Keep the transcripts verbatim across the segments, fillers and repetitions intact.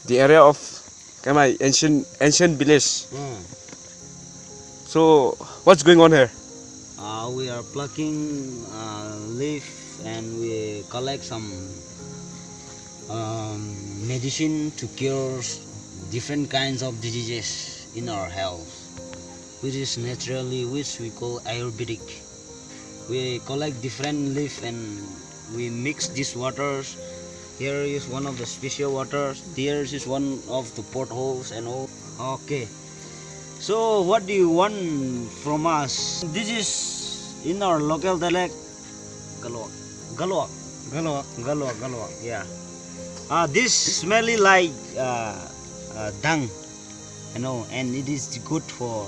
The area of Kaimai ancient ancient village. Mm. So what's going on here? Uh, we are plucking uh, leaf and we collect some um, medicine to cure different kinds of diseases in our health, which is naturally which we call Ayurvedic. We collect different leaf and we mix these waters. Here is one of the special waters. There is one of the potholes and all. Okay. So what do you want from us? This is in our local dialect. Galuak. Galuak. Galuak. Galuak. Galuak. Yeah. Uh, this smelly like uh, uh, dung, you know, and it is good for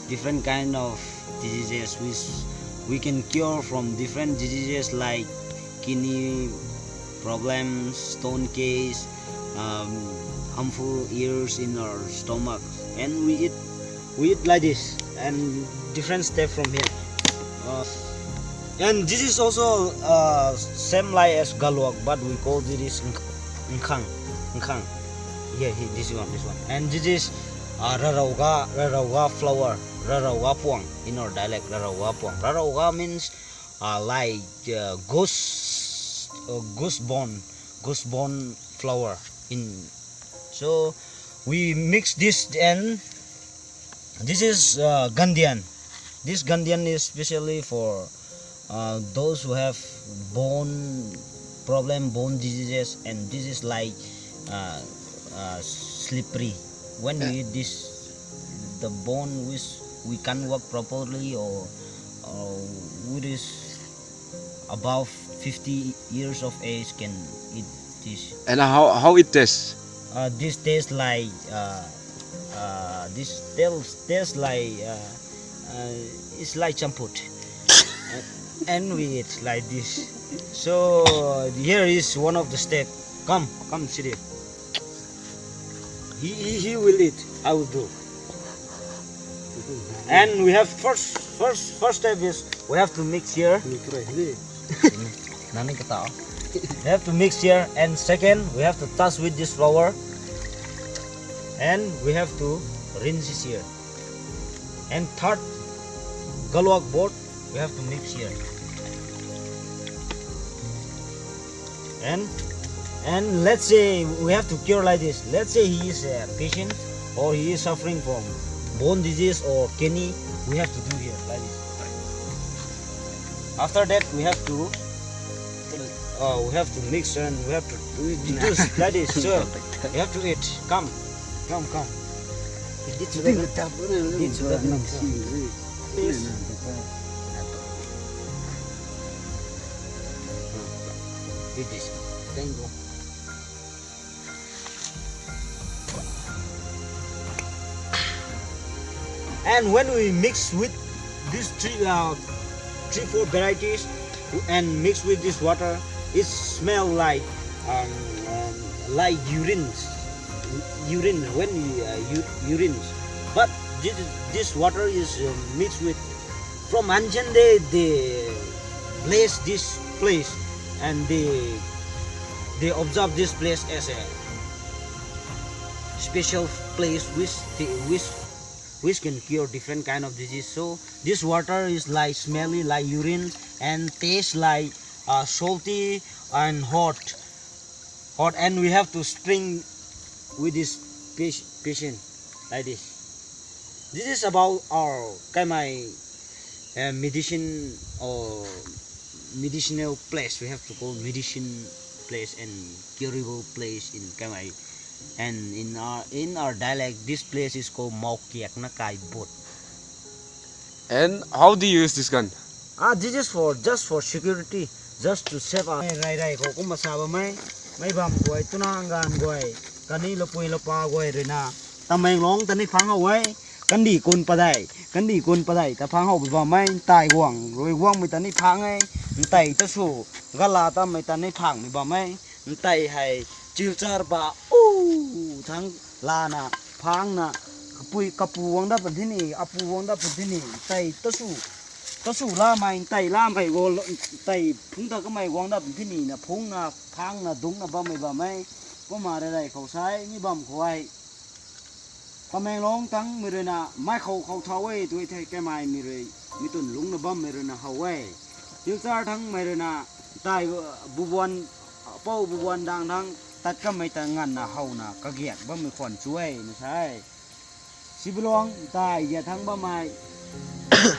different kind of diseases which we can cure from different diseases like kidney problems, stone case, um, harmful ears in our stomach, and we eat we eat like this and different step from here. Uh, and this is also uh, same like as galuak, but we call this is nkhang, nkhang. Yeah, he, this one, this one. And this is uh, rarauga, rarauga flower, rarauga puang in our dialect, rarauga puang. Rarauga means uh, like uh, goose, uh, goose bone, goose bone flower in. So we mix this and this is uh, gandian. This gandian is specially for uh, those who have bone problem, bone diseases, and this is like uh, uh, slippery. When we eat this, the bone which we can't walk properly or, or which is above fifty years of age can eat this. And how how it tastes? Uh, this tastes like uh, uh, this tastes tastes like uh, uh, it's like champut, uh, and we eat like this. So here is one of the step. Come, come, sit here. He, he, he will eat. I will do. And we have first first first step is we have to mix here. Ni kre ni. Nani kata. We have to mix here, and second we have to touch with this flour, and we have to rinse this here, and third galuak board we have to mix here, and and let's say we have to cure like this. Let's say he is a patient or he is suffering from bone disease or kidney, we have to do here like this. After that, we have to uh, we have to mix and we have to do it like this. So we have to eat. Come, come, come. This, this, this. Eat this. Thank you. And when we mix with these three, uh, three, four varieties and mix with this water, it smell like um, um, like urine, urine when we uh, u- urine. But this this water is uh, mixed with from ancient day they bless this place and they they observe this place as a special place which the, which which can cure different kind of disease. So this water is like smelly like urine and tastes like uh, salty and hot, hot, and we have to sprinkle with this patient like this. This is about our Kaimai uh, medicine or medicinal place. We have to call medicine place and curable place in Kaimai. And in our in our dialect, this place is called Maukiak Nakai Bot. And how do you use this gun? Ah, this is for just for security, just to save us. Rai rai khou kumna sa bam e, mei bam guay, tuna ngan guay, kani lapui lapa guay rui na, Tamenglong ta ni phang how e, kandih kun padei, kandih kun padei ta phang how bam e, ntai guang rui guangmei ta ni phang e, ntai ta sw, gala tamei ta ni phangmei bam e, ntai hei, chilchar ba, u, thang lana, phangna, kapui kapu guang dat pan thini, apu guang dat pan thini, ntai ta sw, ta sw lamei, ntai lamei guang, ntai phung ta kamei guang dat pan thini na, phungna, phangna, dungcna bammei bam e. Kumna rey rey khou sai mi bam khou ei, Tamenglong tangmei rui na mai khou khou thau e tw e thei, kaimaimei rui mi twn lungcna bammei rui na how e. Silchar thangmei rui na tai, bubuan, pou bubuan dang thang tat kamei ta nganvna howna kagiak bammei khwan chu e na sa e. Sibiluang tai zia thang bammei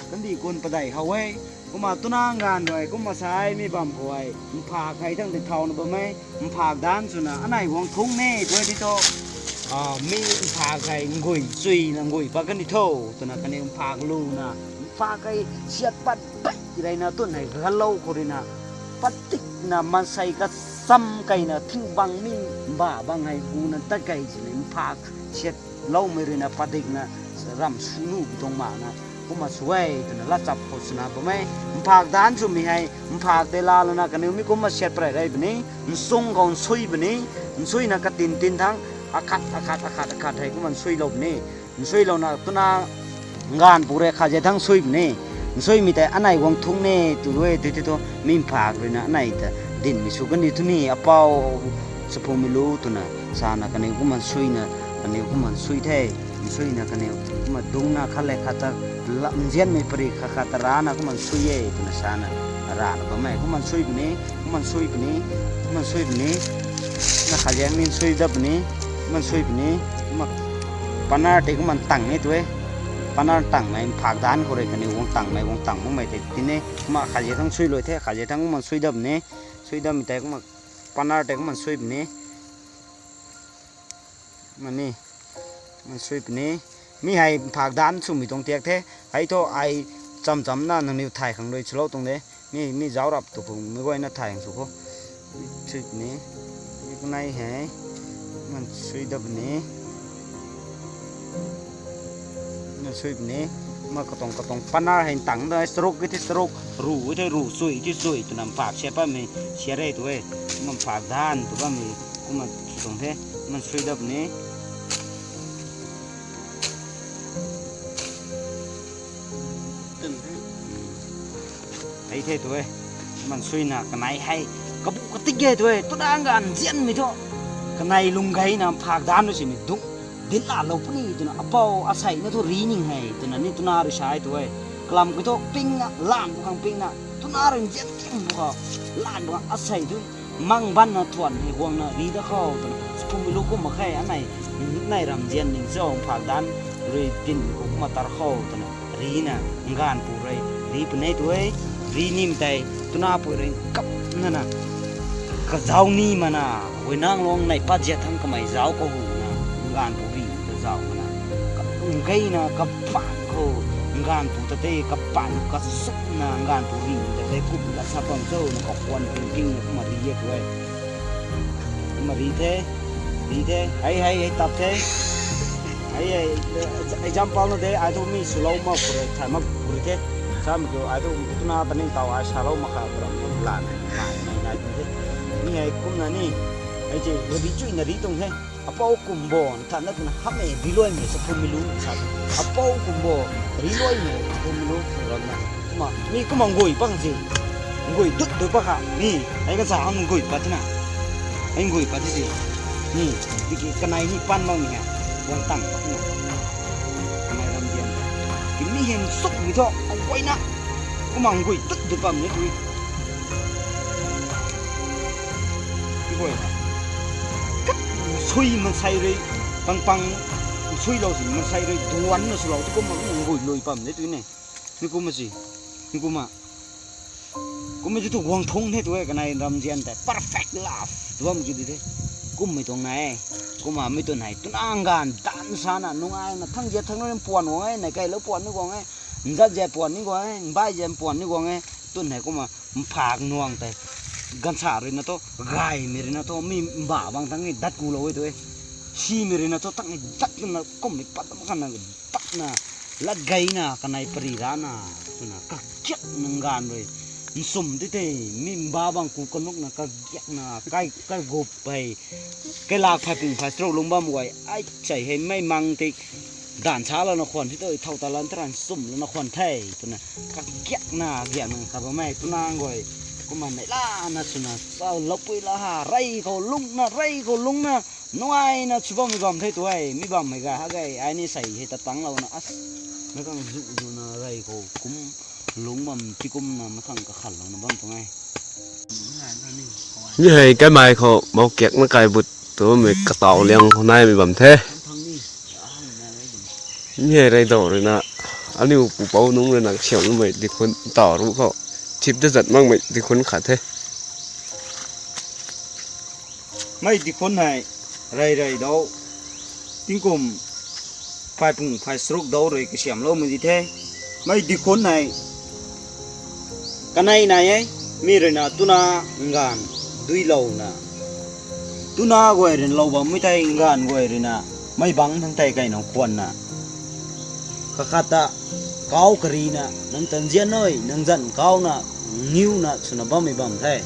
kandih kun padeih how e. Kumna twna nganv rui kumna sai mi bam khou ei, mphak hei thang tei thauna bam e. Mphak danc swna anei guang thungc ne tw e di thu, mi mphak hei ngui chuina ngui pat kan di tho twna kaniw mphak luna, mphak hei siat pat bei reyna twn hei galou khou rui na, padikna maansei kacham keyna thingbang mi mba bang hei guna dat key sini mphak siatloumei rui na padikna ramh sw nuh pi tuang makna, kumna sw e twna latchap khou swna bam e. Mphak danc swmei hei mphak tei laa lana kaniw mi kumna siat parey rey puni, nchung khou nsui puni, nsuina katin tin thang, akhat akhat akhat akhat hei kumna nsuilou puni. Nsuilouna twna nganvpu rui khatzai thang sui puni. Nsuimei tei anei guang thungc ne tw e tw ti thu, mi mphak rui na anei ta dinhmei sw kan di thu ni, apou, chaphumei lu twna sana kaniw kumna nsuina, kaniw kumna nsui the. Nsuina kaniw kumna dungcna khat le khat ta, nzianmei pari khat khat ta rana kumna nsui e twna sana, rana bam e. Kumna nsui puni, kumna nsui puni, kumna nsui puni. Na khatzai mi nsui dat puni, kumna nsui puni. Kumna panar tei kumna tang e tw e. Panar tangmei mphak danc khou rui kaniw guang tangmei guang tang makmei tei tin e. Kumna khatzai thang sui lui the, khatzai thang kumna sui dat puni. Sui datmei tei kumna panar tei kumna sui puni. Mani, mansui puni. Mi hei mphak danc swmei tuang tiak the. Hei thu ai cham chamna nangniw thay khang rui swlou tuang de. Mi, mi zauc rap tu khou meic guayna thay khang sw khou. Sui puni. Mi kanei hei mansui dat puni. Mansui puni. Ma katuang katuang panar hei tang da, charuk ki the charuk, ru ki the ru, chui ti chui twna mphak siat patmei siat re tw e. Kumna mphak danc tw bammei kumna sw tuang the. Mansui dat puni. Hei the tw e. Mansuina kanei hei kabu katik e tw e. Twna nganv nzianmei thu, kanei lung gayna mphak danc nu simei dungc dinc lalou puni twna apou aseina thu ri ning hei twna ni twna rui sa e tw e. Kalam kiu thu pingna, lanv bu khang pingna, twna rui nzian ting bu khou, lanv bu khang asei thu mang banna thuan hei guangna ri dat khou twna chaphumei lu kumna khe anei, nai ramzian ning cho mphak danc rui dinc khou kumna tar khou twna rina, nganvpu rui ri puni tw e. Ri nim tei twna pui rui kapnana, kazauc ni mana, Guinanglong nei pat zia thang kamei zauc kahuna, nganvpu ri ta zauc mana, ka, nkeina kapan khou, nganvpu ta tei kapan kazukna nganvpu ri ta tei kum la sa pam cho na kakhwan pingpingna kumna ri e tw e. Kumna ri the, ri the, hei hei hei tap the. Hei hei, example na de, ai thu mi swlou mak khou rui, thay mak khou rui the. Samei kiu ai thu twna ta ning taw ai salou mak kha param thu lan, nai nai nai the. Mi hei kumna ni, hei ti ri chuina ri tuang the. Apou kumbo, thanna twna hamhmei riluaimei chaphumei lu sa. Apou kumbo, riluaimei chaphumei lu ramna. Kumna mi kumna ngui pang si. Ngui dut dut pa kha mi, hei kasa ang ngui pat na. Hei ngui pat si. Ni, tiki kanei ni pan bam ni ha. Guang tang pat na. Kanei ramzian. Ki mi hei suk mi thu, ang guayna. Kumna ngui dut dut pam ni tw e. Ki guay. Kat sui mansei rui, pang pang suilou si mansei rui duanna swlou tu kumna ngui lui pam ni tw e ne. Ni kumna si. Ni kumna. Kumna ti thu guang thungc the tw e kanei ramzian tei perfect love tw bam ki di the. Kummei tuang nai e. Kumna mi twn hei twna nganv danc sana nungaina thang zia thang rui puan guang e, nei keilou puan ni guang e, nzat zia puan ni guang e, mbai zia puan ni guang e. Twn hei kumna mphak nuang tei ganvsa rui na thu, gaymei rui na thu, mi mba bang thang e dat kulou e tw e. Simei rui na thu thang e dat na kummei pat mak khanna, patna, lat gayna kanei pari rana, twna kakiakna nganv rui, nsum ti tei mi mba bang ku kanukna kakiakna, kai, kai gup hei, kai lak phay pung phay charuk lung bam guay, ai chei hei mei mang tei, danc salouna khwan ti tei, thow ta lan tharan nsum louna khwan the, twna, kakiakna, giakna kha bammei, twna guay, Kumna neihla na swna, sau lapui la ha, rey khou lungna, rey khou lungna, nuaina sw bammei bam the tu e, mi bam hei ga ha ge, ai ni sei hei ta tangclouna, as, meic khang zu zuna rey khou kum, lung bam tikumna meic khang kakhanlouna bam tuang e. Mi hei kaimei khou moukiak na kai but tu mei kataw liang khou naimei bam the. Mi hei rey dou ruina, aniu pupouc nunc ruina kasiamhloumei dikhun taw ru khou, chip da zat makmei dikhun khat the. Mei dikhun hei, rey rey dou, tingkum, phay pung phay charuk dou rui kasiamhloumei di the. Mei dikhun hei, kanei nai e, mi ruina tuna nganv duilouna, tuna guay ruina lou bammei tei nganv guay ruina, mei bangc thang tei kaina khwanna, kakhat ta, kau karina, nang tanzian noi, nang zanc kauna, ngiuna swna bammei bam the.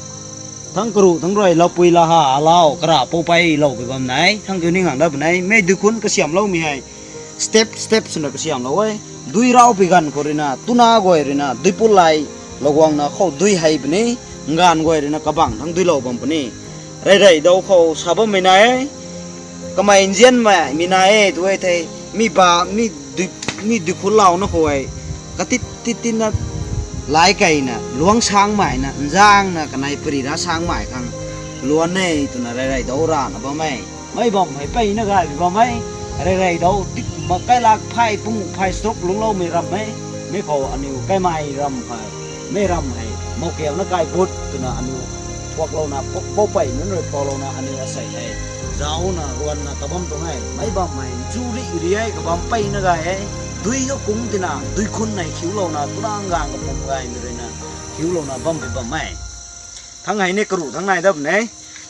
Thang karuh thang rui lapui la ha, alau kara poupei loupui bam nai, thang kiu ning hang dat puni, mei duikhun kasiamhloumei hei, step step swna kasiamhlou e. Dui raupui ganv khou ruina, tuna guay ruina, duipulai, laguangna khou dui hei puni, nganv guay ruina kabang thang duilou bam puni. Rey rey dou khou sa bammei nai e, kamei nzianmei mi nai e tu e thei, mi ba, mi dui, mi duikhun louna khou e, katit tit tina, lai keina, luang sangmeina, nzangna kanei pari ra sangmei khang, luan e twna rey rey dou rana bam e. Mei bam hei peyna gay bam e, rey rey dou tik ma kailak phay pung phay charuk lungcloumei ram e, mi khou aniu kaimei ram hei, mei ram hei, moukiak na kai but twna aniu, puaklouna, pou, poupei nunc rui puaklouna aniu asei hei, zauna ruanna kabam tuang e, mei bam hei, chu ri ri e, kabam peyna gay e, dui kakung tina, duikhun hei khiulouna, tuna nganv kapum gaymei ruina, khiulouna bammei bam e. Thang hei ni karuh thang nai dat puni,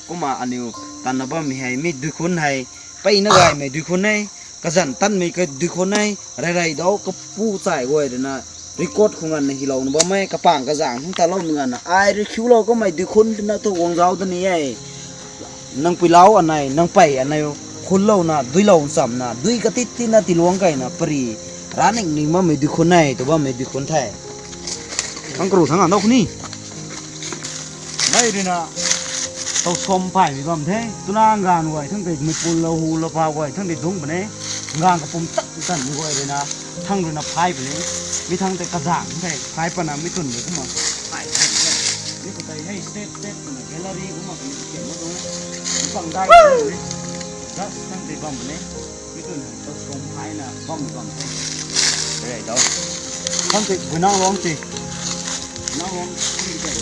kumna aniu tanna bammei hei, mi duikhun hei, peyna gaymei duikhun e, kazanc tanmei ka duikhun e, rey rey dou kapu chai guay ruina, record khou nganvna hylouna bam e, kapang kazanc hung taloumei nganvna, ai rui khiulou kamei duikhun tina thu guang zauc da ni e. Nang puilau anei, nang pey anei, khunlouna, duilou nchamna, dui katit tina tiluang keina, pari, raning ning bammei duikhun e, tu bammei duikhun the. Thang karuh thang nai dat khou ni. Mei ruina, tau som phaymei bam the, tuna nganv guay thang tei, mei pun lou hu lou pa guay thang tei dungc puni, nganv kapum tak tanmei guay ruina, thang ruina phay puni, mi thang tei kazanc thei, phay pana mi twn rui kumna, phay, mi khou tei hei step step twna gallery kumna kani kian ma tuang, pang dai, just thang tei bam puni. Mi twn hei tau suang phaina bam bam the. Rey dou. Thang tei guinang luang ti. Guinang luang ti tei.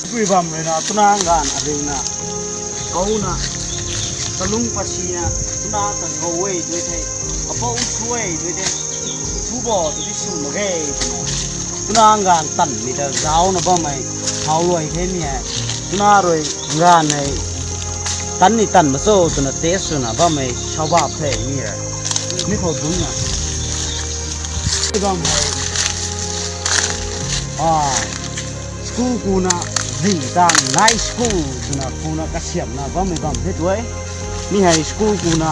Pui bam ruina tuna nganv ariuna, kouna, kalung pasina, tuna ta gou e dui the. Kapou sw e dui the. Sw bo tu ti sw mak ge twna, tuna nganv tanmei ta zauna bammei, thau luai the mi hei. Tuna rui nganv hei tan ni tan ma cho twna test swna bammei saubap the mi hei. Mi khou dungcna bam hei, school kuna, zing tang night school twna kuna kasiamhna bammei bam the tu e. Mi hei school kuna,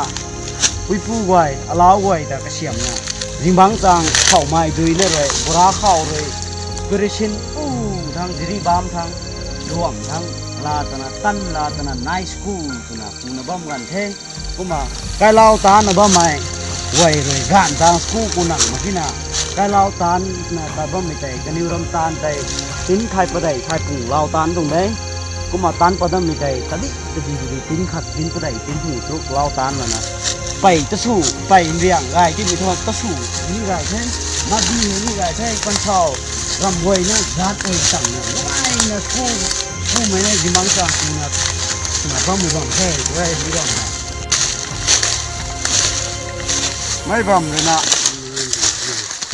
puipu guay, alau guay ta kasiamhna, zingbangc chang khoumei dui na rui, bura khou rui, preparation u thang, jiri bam thang, luang thang, la twna, tan la twna, night school twna, kuna bam ganv the. Kumna, kailau taanna bammei guay rui ganv tang school ku nang mak kina, kailau taanna ta bammei tei, kaniw ram taanv tei, tin thay padeih thay pung lau taanc tuang de. Kumna taanc pat dammei tei, tadi, tadi, tadi, tin khat, tin padeih, tin pung charuk lau taanc lana, pey ta sw, pey nriang gay timei thu ta sw, ni gay the, madi ni gay the, kansau, ram guayna, zat guay tangna, guayna school, school mei na zimang chang swna, swna bammei bam the, guay ni bam the. Mei bam ruina,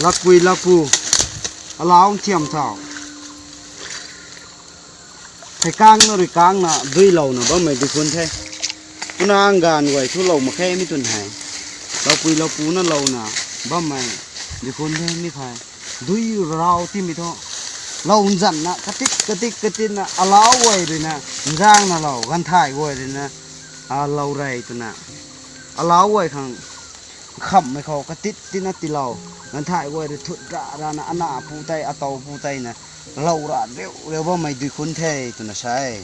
lakpui lakpu, alau nthiam thau, thei kangna rui kangna duilouna bammei duikhun the. Tuna nganv guay thulou mak khe mi twn hei, laupui laupuna louna bammei duikhun the mi khei. Dui rau timei thu, lou nzanna katik katik katitna alau guay ruina, nzangna lou, ganvthay guay ruina, alou rey twna, alau guay khang, nkhamhmei khou katit tina tiilou, ganvthay guay rui thut ra rana, ana pu tei, atow pu teina, lou ra riu riu bammei dui khun the twna sa e.